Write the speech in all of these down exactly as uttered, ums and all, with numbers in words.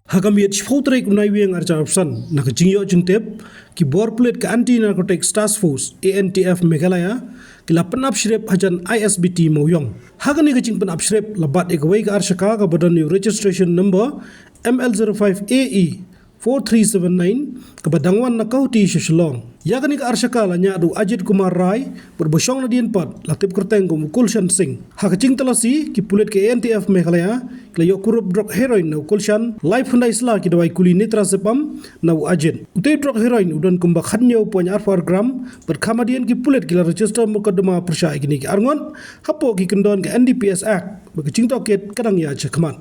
Ha ka miet shiphew tarik u Naiwieng arhajar arphew san, na ka jingïoh jingtip, ki bor pulit ka Anti Narcotics Task Force, A N T F Meghalaya, ki la pynap shrip hajan I S B T Mawïong. Ha kane ka jingpynap shrip, la bat ïa kawei ka arshaka kaba don ïa u registration number M L zero five A E four three seven nine, kaba dang wan na Guwahati sha Shillong. Ïa kane ka arshaka la ñiah da u Ajit Kumar Rai, bad uba shong nadien pat, la tip kyrteng kum u Kulshan Singh. Ha ka jingtalasi, ki pulit ka A N T F Meghalaya, ki la ïoh kurup drok heroin na u Kulshan, lai phew khyndai sla ki dawai kuli nitrazepam na u Ajit. Utei u drok heroin u don kumba khathynñiew point arphew ar gram, bad kham hadien ki pulit ki la register mukotduma pyrshah ïa kine ki arngut, hapoh ki kyndon ka N D P S Act, bad ka jingtohkit ka dang ïaid shakhmat.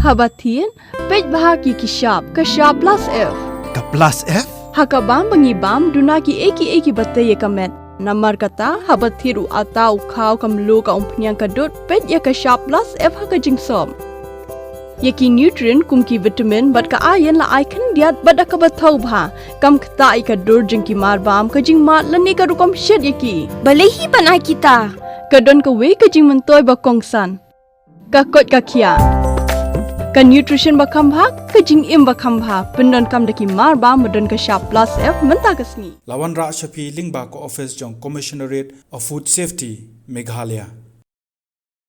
Haba thied, peit bha ki ki shap, ka shap plus F. Ka plus F? Ha ka bam ba ngi bam, duna kiei kiei kiba tei ïa ka met. Namar kata, haba thied u atta, u khaw, ka mluh, ka umphniang, ka dud, peit ïa ka shap plus F ha ka jingsop. Ïa ki nutrient kum ki vitamin bad ka iron la ai khyndiat bad da kaba thaw bha. Kam ktah ïa ka dur jong ki marbam, ka jingmad lane ka rukom shet ïa ki. Balei hi ban ai kita? Ka don kawei ka jingmyntoi ba kongsan. Ka koit ka khiah. Ka nutrition ba kham bha, ka jingim ba kham bha. Pyndonkam da ki marbam ba don ka shap plus F mynta ka sngi. La wanrah sha phi lyngba ka office jong Commissionerate of Food Safety, Meghalaya.